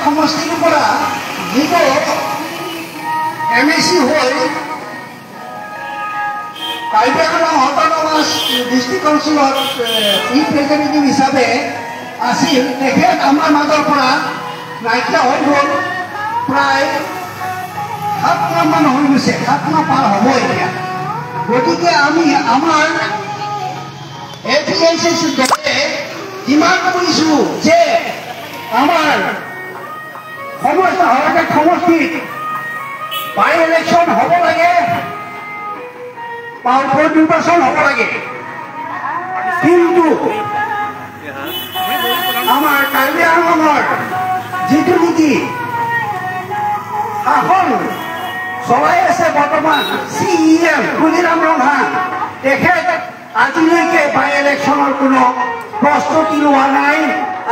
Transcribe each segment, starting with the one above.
সমষ্টিৰ পৰা যিটো এম এ চি হৈ কাৰ্বি আংলং অট'নমাছ ডিষ্ট্ৰিক্ট কাউন্সিলত ৰিপ্ৰেজেণ্টেটিভ হিচাপে আছিল, তেখেত আমাৰ মাজৰ পৰা নাইকিয়া হৈ গ'ল। প্ৰায় 7 মাহমান হৈ গৈছে, 7 মাহ পাৰ হ'ব এতিয়া। গতিকে আমি আমাৰ এ পি এইচ এছ দলে ডিমাণ্ড কৰিছোঁ যে আমাৰ সমস্ত হাওৰাঘাট সমষ্টিত বাই ইলেকশ্যন হ'ব লাগে বা উপ নিৰ্বাচন হ'ব লাগে। কিন্তু আমাৰ কাৰ্বি আংলঙৰ যিটো নেকি শাসন চলাই আছে বৰ্তমান C E M Tuliram Ronghang, তেখেত আজিলৈকে বাই ইলেকশ্যনৰ কোনো প্ৰস্তুতি লোৱা নাই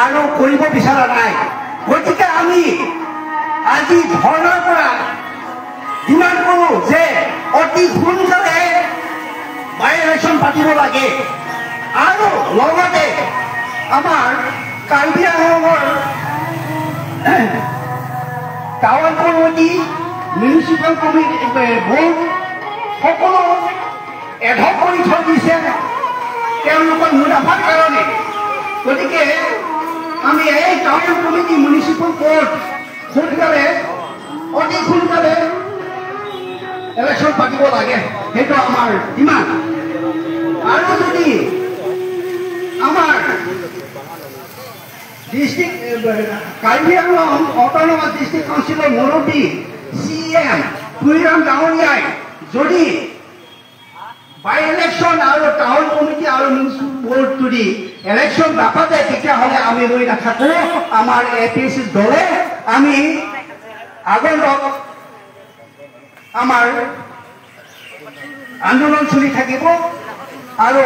আৰু কৰিব বিচৰা নাই। গতিকে আমি আজি ধৰ্ণাৰ পৰা ডিমাণ্ড কৰোঁ যে অতি সোনকালে বাই ইলেকশ্যন পাতিব লাগে আৰু লগতে আমাৰ কাৰ্বি আংলঙৰ town committee, municipal committee, board সকলো এডহক কৰি থৈ দিছে তেওঁলোকৰ মুনাফাৰ কাৰণে। গতিকে আমি এই টাউন কমিটি, মিউনিচিপেল বোৰ্ড সোনকালে, অতি সোনকালে ইলেকশ্যন পাতিব লাগে, সেইটো আমাৰ ডিমাণ্ড। আৰু যদি আমাৰ district Karbi Anglong autonomous district কাউন্সিলৰ মুৰব্বী চি এম তুলিৰাম ডাঙৰীয়াই যদি বাই ইলেকশ্যন আৰু টাউন কমিটি আৰু মিউনিচিপেল বোৰ্ড যদি ইলেকশ্যন নাপাতে, তেতিয়াহ'লে আমি ৰৈ নাথাকোঁ। আমাৰ এ পি এছ চি দলে আমি আগন্তুক আমাৰ আন্দোলন চলি থাকিব আৰু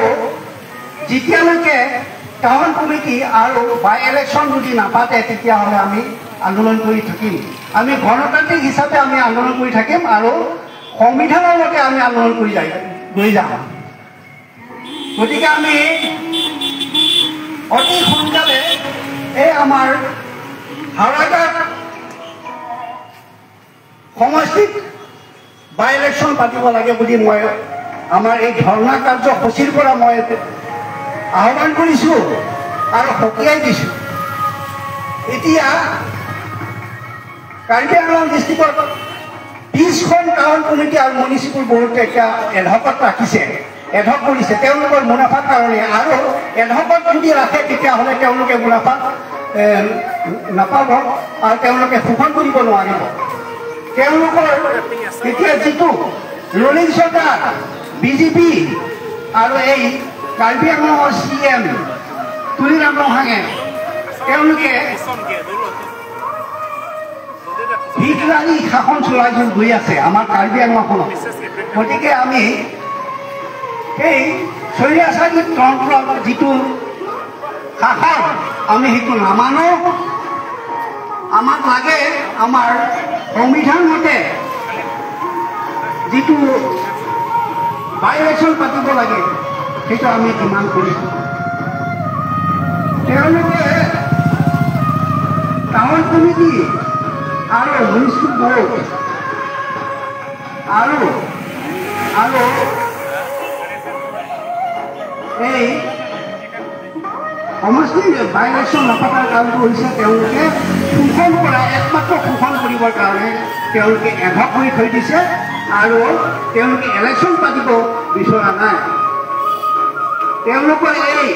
যেতিয়ালৈকে টাউন কমিটি আৰু বাই ইলেকশ্যন যদি নাপাতে, তেতিয়াহ'লে আমি আন্দোলন কৰি থাকিম। আমি গণতান্ত্ৰিক হিচাপে আমি আন্দোলন কৰি থাকিম আৰু সংবিধানৰ মতে আমি আন্দোলন কৰি গৈ যাম। গতিকে আমি অতি সোনকালে এই আমাৰ হাওৰাঘাট সমষ্টিত বাই ইলেকশ্যন পাতিব লাগে বুলি মই আমাৰ এই ধৰ্ণা কাৰ্যসূচীৰ পৰা মই আহ্বান কৰিছোঁ আৰু সকীয়াই দিছোঁ। এতিয়া কাৰ্বি আংলং ডিষ্ট্ৰিক্টত 20খন টাউন কমিটি আৰু মিউনিচিপেল বোৰ্ড এতিয়া এডহকত ৰাখিছে, এডহক কৰিছে তেওঁলোকৰ মুনাফাৰ কাৰণে। আৰু এডহকত যদি ৰাখে, তেতিয়াহ'লে তেওঁলোকে মুনাফা নাপাব আৰু তেওঁলোকে শোষণ কৰিব নোৱাৰিব। তেওঁলোকৰ এতিয়া যিটো ৰুলিং চৰকাৰ বিজেপি আৰু এই কাৰ্বি আংলঙৰ চি এম তুলিৰাম ৰংহাঙে, তেওঁলোকে হিটলাৰী শাসন চলাই গৈ আছে আমাৰ কাৰ্বি আংলংখনত। গতিকে আমি সেই স্বৈৰাচাৰী তন্ত্ৰৰ যিটো শাসন, আমি সেইটো নামানো। আমাক লাগে আমাৰ সংবিধান মতে যিটো বাই ইলেকশ্যন পাতিব লাগে, সেইটো আমি ডিমাণ্ড কৰিছোঁ। তেওঁলোকে টাউন কমিটি আৰু মিউনিচিপেল বোৰ্ড আৰু এই সমষ্টিৰ বাই ইলেকশ্যন নপতাৰ কাৰণটো হৈছে তেওঁলোকে শোষণ কৰা, একমাত্ৰ শোষণ কৰিবৰ কাৰণে তেওঁলোকে এডহক কৰি থৈ দিছে আৰু তেওঁলোকে ইলেকশ্যন পাতিব বিচৰা নাই। তেওঁলোকৰ এই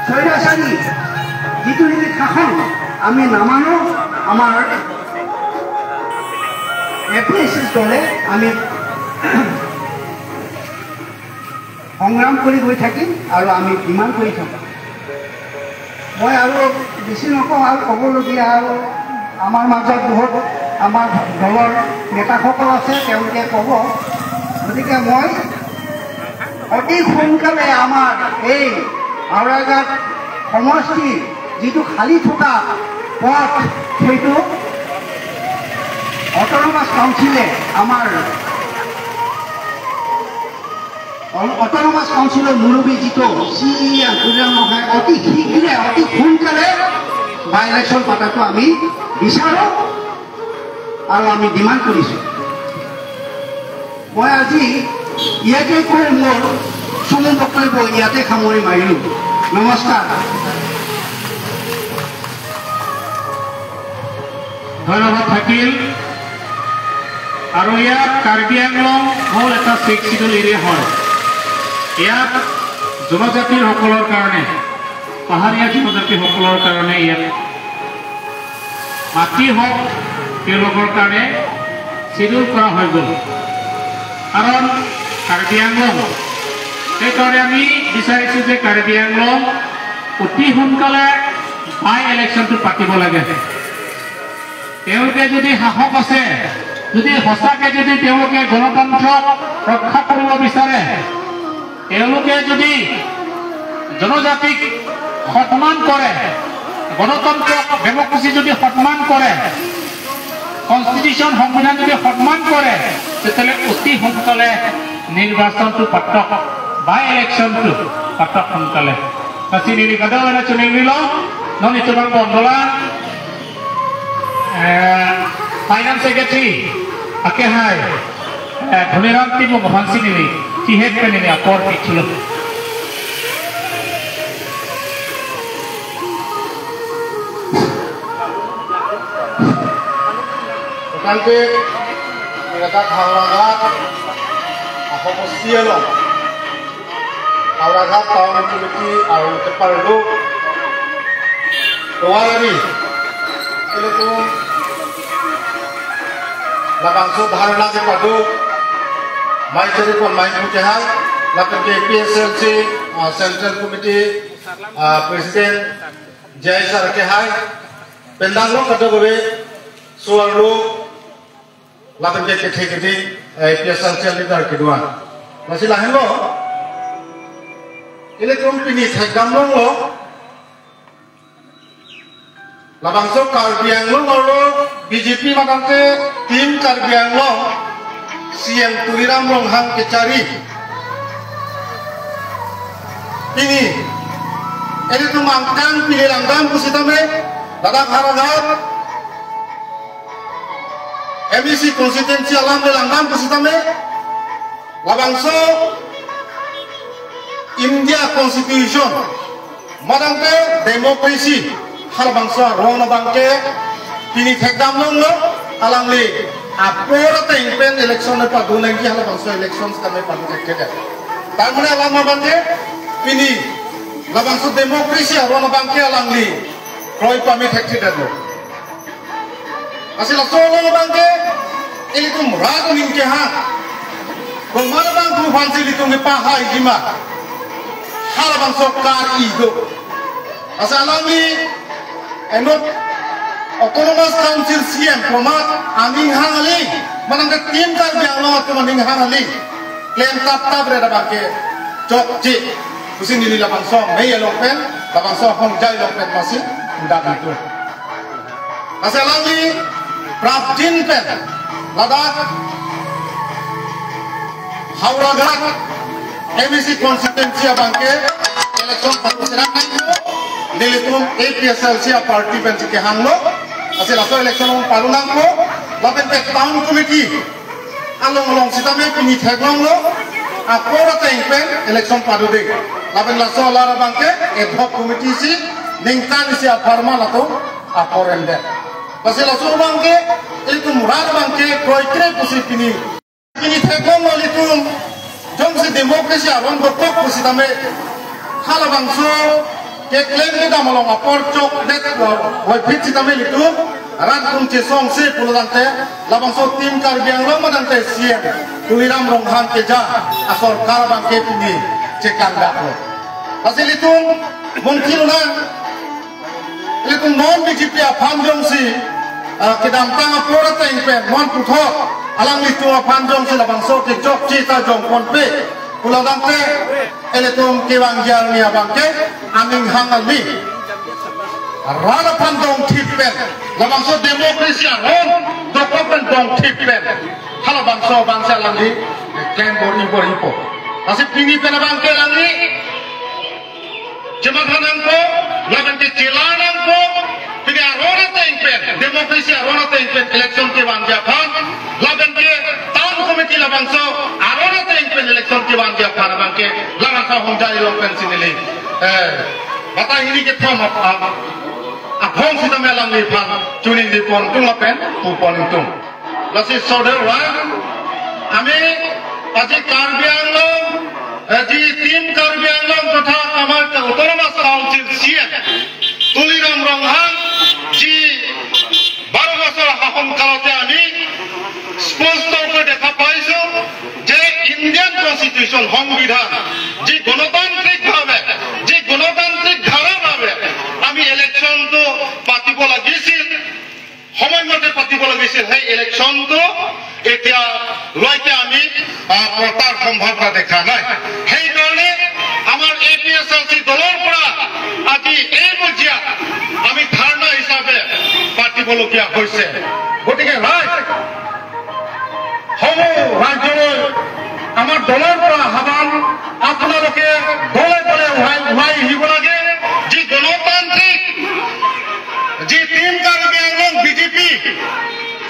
স্বৈৰাচাৰী যিটো নেকি শাসন, আমি নামানো। আমাৰ এ পি এছ দলে আমি সংগ্ৰাম কৰি গৈ থাকিম আৰু আমি ডিমাণ্ড কৰি থাকিম। মই আৰু বেছি নকওঁ। আৰু ক'বলগীয়া আৰু আমাৰ মাজত বহুত আমাৰ দলৰ নেতাসকল আছে, তেওঁলোকে ক'ব। গতিকে মই অতি সোনকালে আমাৰ এই হাওৰাঘাট সমষ্টিৰ যিটো খালী থকা পথ, সেইটো অট'নমাছ কাউন্সিলে, আমাৰ অট'নমাছ কাউন্সিলৰ মুৰব্বী যিটো চি ই এম তুলিৰাম ৰংহাঙে অতি শীঘ্ৰে, অতি সোনকালে বাই ইলেকশ্যন পতাটো আমি বিচাৰোঁ আৰু আমি ডিমাণ্ড কৰিছোঁ। মই আজি ইয়াতে কৈ মোৰ চমু বক্তব্য ইয়াতে সামৰি মাৰিলোঁ। নমস্কাৰ। ধন্যবাদ থাকিল। আৰু ইয়াত কাৰ্বি আংলং হ'ল এটা ছিক্স চিডুল এৰিয়া হয়। ইয়াত জনজাতিৰ সকলৰ কাৰণে, পাহাৰীয়া জনজাতিসকলৰ কাৰণে ইয়াত মাটি হওক তেওঁলোকৰ কাৰণে চিডুল কৰা হৈ গ'ল। কাৰণ কাৰ্বি আংলং, সেইকাৰণে আমি বিচাৰিছোঁ যে কাৰ্বি আংলং অতি সোনকালে বাই ইলেকশ্যনটো পাতিব লাগে। তেওঁলোকে যদি সাহস আছে, যদি সঁচাকে যদি তেওঁলোকে গণতন্ত্ৰক ৰক্ষা কৰিব বিচাৰে, তেওঁলোকে যদি জনজাতিক সন্মান কৰে, গণতন্ত্ৰক ডেমক্ৰেচি যদি সন্মান কৰে, কনষ্টিটিউশ্যন সংবিধান যদি সন্মান কৰে, তেতিয়াহ'লে অতি সোনকালে নিৰ্বাচনটো পাতক, বাই ইলেকশ্যনটো পাতক সোনকালে। Finance Secretary Akehai Dhoniram Timu Mohansinili Tihet Penini Apor Pichulo. Kante Miradak Howraghat Ahomosielo Howraghat Town Committee আৰু Teparlo Towari Eletum Labangso dharna ke padu Maitri kon Maitri hai lapin ke PSLC Central Committee President Jai Sir ke hai pendanglo kadagobe suarlo lapin ke kethe kethe PSLC leader ke dua masi lahenlo electron pini thekdam lo Labangso Karbi Anglong aro BJP madante team Karbi Anglong CM Tuliram Ronghang Kechari ini ini tu mangkang pilih langdam pusitame Ladakh Haraghat MEC constituency alam le langdam pusitame Labangso India Constitution madante democracy halabangso rong bangke pini thekdam long lo alangli apor ta impen election ne padu nangki halabangso election kame padu thekte tar mane alama bangke pini labangso democracy rong bangke alangli kroi pami thekte dalo asila solo bangke elitum rad ningke ha komar bang tu fansi litung pa hai jima halabangso kar igo asalangli enot Autonomous Council CM Promat Aning Hangali manang team kar bianglo atau maning hangali claim tap tap re bangke chok chi kusin nili labangso mei longpen labangso hong jai longpen masih ndak itu asalangli Praptin pen Ladakh Howraghat MEC constituency bangke election patuserang nilitum APSLC party pen ke hanglo asil aso election palunang ko lapen pe town committee along along sitame pini theklong lo apora tengpen election padude lapen laso lara bangke ad hoc committee si ningtan si farma lato aporende asil aso bangke elitum rar bangke kroikre pusi pini pini theklong lo litum jongsi democracy aron bokok pusitame halabangso ke claim ni damolong apor chok det hoi fit sitame litu ran kum che song se pulodante labangso team Karbi Anglong madante CM Tuliram Ronghang ke ja asor kar bangke pini chekang daklo asilitung mungkin na litung non BJP afan jong si kedam tang apor ta ingpen mon putho alang litung afan jong si labangso ke chok chi ta jong pon pe pulodante eletum kewang jarni abangke aming hangali rana pandong tipen labangso demokrasi aron dokopen dong tipen hala bangso bangsa langi kembor impor ipo asip pini pen abangke langi jemathanangko labangke celanangko ko pini arona tengpen demokrasi arona tengpen election ke banja phan laban ke town committee labangso arona tengpen election ke banja phan bangke labangsa hongjai longpen sinili bata ini ke thom abhong sitame lang ni phan tuning di pon tung lapen pu pon tung lasi soder wa আমি আজি কাৰ্বি আংলং যি team Karbi Anglong তথা আমাৰ autonomous council C M Tuliram Ronghang যি 12 বছৰ শাসনকালতে আমি স্পষ্টকৈ দেখা পাইছো যে ইণ্ডিয়ান কনষ্টিটিউশ্যন সংবিধান যি গণতান্ত্ৰিকভাৱে যি গণতান্ত্ৰিক ধাৰাভাৱে আমি ইলেকশ্যনটো পাতিব লাগিছিল, সময়মতে পাতিব লাগিছিল, সেই ইলেকশ্যনটো এতিয়া লৈকে আমি পতাৰ সম্ভাৱনা দেখা নাই। সেইকাৰণে আমাৰ A P S L C দলৰ পৰা আজি এই মজিয়াত আমি ধাৰণা হিচাপে পাতিবলগীয়া হৈছে। গতিকে ৰাইজ সমূহ ৰাজ্যলৈ আমাৰ দলৰ পৰা আহ্বান, আপোনালোকে দলে দলে ওলাই আহিব লাগে। যি গণতান্ত্ৰিক যি টিম কাৰ্বি আংলং বিজেপি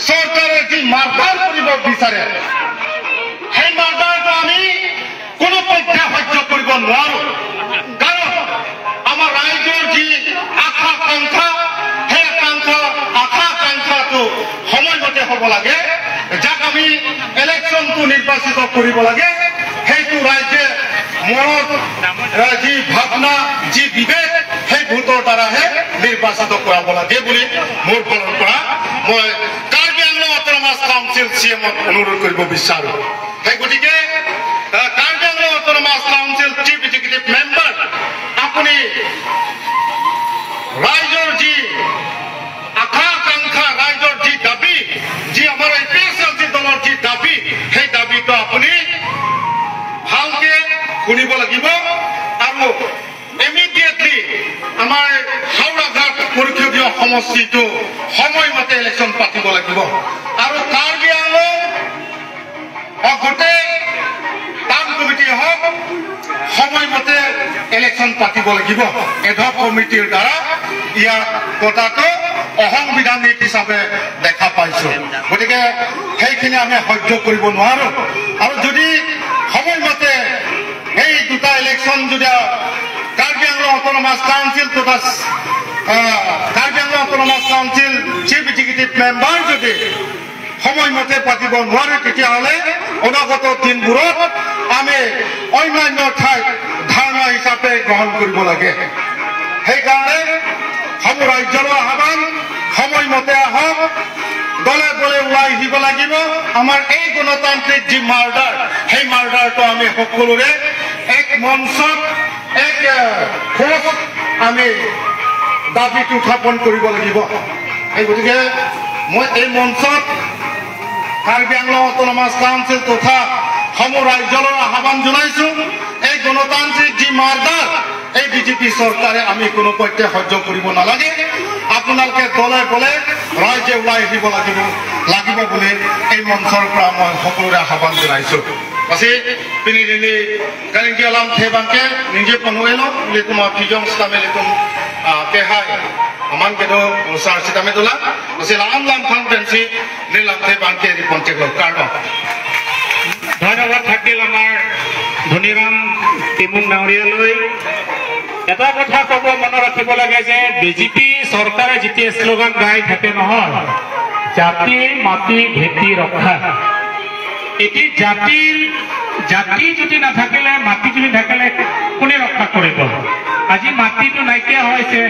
চৰকাৰে যি মাৰ্ডাৰ কৰিব বিচাৰে সেই মাৰ্ডাৰটো আমি কোনো পধ্যে সহ্য কৰিব নোৱাৰো। কাৰণ আমাৰ ৰাইজৰ যি আশা আকাংক্ষা, সেই আশা আকাংক্ষাটো সময়মতে হ'ব লাগে, যাক আমি ইলেকশ্যনটো নিৰ্বাচিত কৰিব লাগে। সেইটো ৰাইজে মনত যি ভাৱনা যি বিবেক সেই ভোটৰ দ্বাৰাহে নিৰ্বাচিত কৰাব লাগে বুলি মোৰ ফালৰ পৰা মই Karbi Anglong autonomous council C এমক অনুৰোধ কৰিব বিচাৰো। সেই গতিকে Karbi Anglong autonomous council chief executive member আপুনি ৰাইজৰ যি আশা আকাংক্ষা, ৰাইজৰ যি দাবী, যি আমাৰ A P S L C দলৰ যি দাবী, সেই দাবীটো আপুনি ভালকে শুনিব লাগিব আৰু ইমিডিয়েটলি আমাৰ হাওৰাঘাট পৰিষদীয় সমষ্টিটো সময়মতে ইলেকশ্যন পাতিব লাগিব। আৰু কাৰ্বি আংলং গোটেই টাউন কমিটি হওক সময়মতে ইলেকশ্যন পাতিব লাগিব। এডহক কমিটিৰ দ্বাৰা ইয়াৰ কথাটো অসংবিধানিক হিচাপে দেখা পাইছো। গতিকে সেইখিনি আমি সহ্য কৰিব নোৱাৰো। আৰু যদি সময়মতে এই দুটা ইলেকশ্যন যদি কাৰ্বি আংলং অট'নমাছ কাউন্সিল তথা Karbi Anglong autonomous council chief executive member যদি সময়মতে পাতিব নোৱাৰে, তেতিয়াহ'লে অনাগত দিনবোৰত আমি অন্যান্য ঠাইত ধাৰণা হিচাপে গ্ৰহণ কৰিব লাগে। সেইকাৰণে সমূহ ৰাজ্যলৈ আহ্বান, সময়মতে আহক, দলে দলে ওলাই আহিব লাগিব। আমাৰ এই গণতান্ত্ৰিক যি মাৰ্ডাৰ, সেই মাৰ্ডাৰটো আমি সকলোৰে এক মঞ্চত এক খোজ আমি দাবীটো উত্থাপন কৰিব লাগিব। সেই গতিকে মই এই মঞ্চত কাৰ্বি আংলং অট'নমাছ কাউন্সিল তথা সমূহ ৰাজ্যলৈ আহ্বান জনাইছো, এই গণতান্ত্ৰিক যি মাৰ্ডাৰ এই বিজেপি চৰকাৰে আমি কোনো পধ্যে সহ্য কৰিব নালাগে। আপোনালোকে দলে দলে ৰাইজে ওলাই আহিব লাগিব বুলি এই মঞ্চৰ পৰা মই সকলোৰে আহ্বান জনাইছো। Kasi pinili kaling alam thebangke ninje panuelo litum phijong stame litum kehai aman kedo sar sitame dola kasi lam lam phang pensi nilam thebangke riponte lo karno। ধন্যবাদ থাকিল আমাৰ ধনীৰাম তিমুং ডাঙৰীয়ালৈ। এটা কথা ক'ব মনত ৰাখিব লাগে যে বিজেপি চৰকাৰে যেতিয়া শ্লোগান গাই থাকে নহয়, জাতি মাটি ভেটি ৰক্ষা, এটি জাতিৰ জাতি যদি নাথাকিলে মাটি যদি নাথাকিলে কোনে ৰক্ষা কৰিব? আজি মাটিটো নাইকিয়া হৈছে,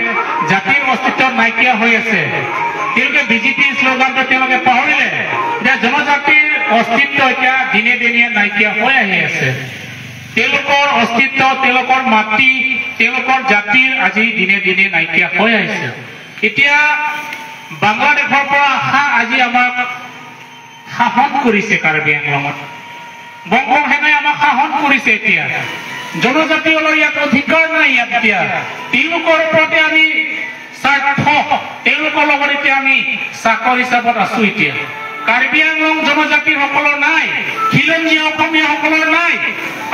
জাতিৰ অস্তিত্ব নাইকিয়া হৈ আছে। তেওঁলোকে বিজেপি শ্লোগানটো তেওঁলোকে পাহৰিলে। এতিয়া জনজাতিৰ অস্তিত্ব এতিয়া দিনে দিনে নাইকিয়া হৈ আহি আছে। তেওঁলোকৰ অস্তিত্ব, তেওঁলোকৰ মাটি, তেওঁলোকৰ জাতিৰ আজি দিনে দিনে নাইকিয়া হৈ আহিছে। এতিয়া বাংলাদেশৰ পৰা অহা আজি আমাক শাসন কৰিছে কাৰ্বি আংলঙত, বংগ সেনাই আমাক শাসন কৰিছে। এতিয়া জনজাতিসকলৰ ইয়াত অধিকাৰ নাই। ইয়াত এতিয়া তেওঁলোকৰ ওপৰতে আমি স্বাৰ্থ, তেওঁলোকৰ লগত এতিয়া আমি চাকৰ হিচাপত আছো। এতিয়া কাৰ্বি আংলং জনজাতিসকলৰ নাই, খিলঞ্জীয়া অসমীয়াসকলৰ নাই।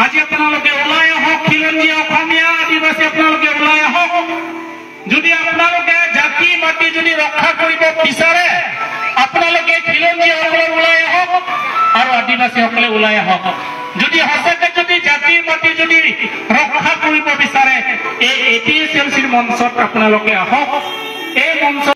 আজি আপোনালোকে ওলাই আহক, খিলঞ্জীয়া অসমীয়া আদিবাসী আপোনালোকে ওলাই আহক। যদি আপোনালোকে জাতি জাতি মাটি যদি ৰক্ষা কৰিব বিচাৰে আপোনালোকে খিলঞ্জীয়াসকলে ওলাই আহক আৰু আদিবাসীসকলে ওলাই আহক। যদি সঁচাকে যদি জাতি মাটি যদি ৰক্ষা কৰিব বিচাৰে এই এ পি এছ এল চিৰ মঞ্চত আপোনালোকে আহক। এই মঞ্চত